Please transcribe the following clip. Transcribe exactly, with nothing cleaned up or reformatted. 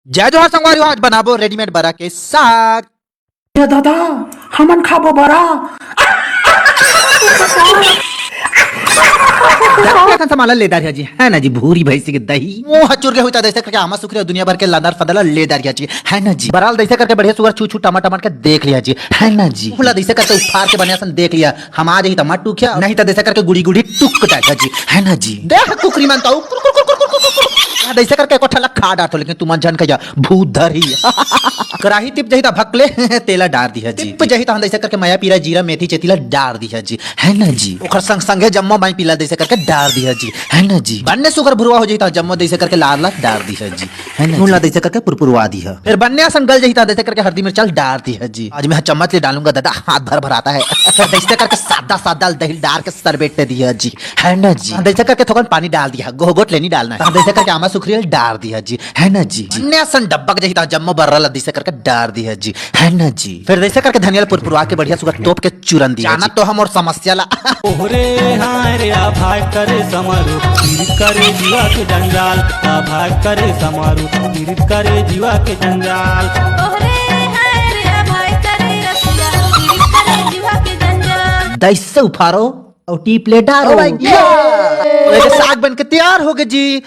जय जोहार संगवारी हो, आज बनाबो रेडीमेड बरा के साग। ए दादा, हमन खाबो बरा। दस के असन सामान ला ले डारिहा जी, है ना जी, भूरी भैंसी के दही। मुंह चुर गे होही त दइसे करके आमा सुखरी अउ दुनिया भर के लांदर फंदर ला ले डारिहा जी, है ना जी। बरा ला दइसे करके बढ़िया सुघर छू छू टमा टमा के देख लिहा जी, है ना जी। मुंह ला दइसे करके उफार के बढ़िया असन देख लिहा, हमा जाही त मत टूकिहा, नहीं त दइसे करके गुड़ी गुड़ी टूक डारिहा जी, है ना जी। देख कुकरी मन त उ कुर कुर कुर कुर कुर कुर कुर। दइसे करके एको ठन ला खा डारथों, लेकिन तुमन झन खइहा, भूत धरही। कराही तिप जाही त भकले तेला डार दिहा जी। तिप जाही त हम दइसे करके मया पीरा जीरा मेथी चेती ला डार दिहा जी, है ना जी। ओखर संग संगे जम्मो माई पीला दइसे करके डार दिहा जी, है ना जी। बन्ने सुघर भुरवा हो जाही त जम्मो दइसे करके लार ला डार दिहा जी, है ना। नून ला दइसे करके पुरपुरवा दिहा। फेर बन्ने असन गल जाही त दइसे करके हरदी मिर्चा ला डार दिहा जी। आज मैं चम्मच ले डालूंगा दादा, हाथ भर भर आता है। फेर दइसे करके सादा सादा दही डार के सरबेट दे दिहा जी, है ना जी। दइसे करके थोकन पानी डार दिहा, गोहगोट ले नी डालना है। दइसे करके आमा सुखरी ला डार दिहा जी, है ना जी। बन्ने असन डब्बा के जाही त जम्मो बरा ला दइसे करके डार दिहा जी, है ना जी। फेर दइसे करके धनिया ला पुरपुरवा के बढ़िया सुघर तोप के चूरन दिहा जी। जाना तो हम अउ समस्या ला। ओहरे हाय रे आ भाई करे समारू, पीरित करे जीवा के जंजाल। आ भाई करे समारू, पीरित करे जीवा के जंजाल। ओहरे हाय रे आ भाई करे रसिया, पीरित करे जीवा के जंजाल। दइसे उफारो अउ टीप ले डारो। Oh my God! तो ये साग बन के तैयार हो गे जी।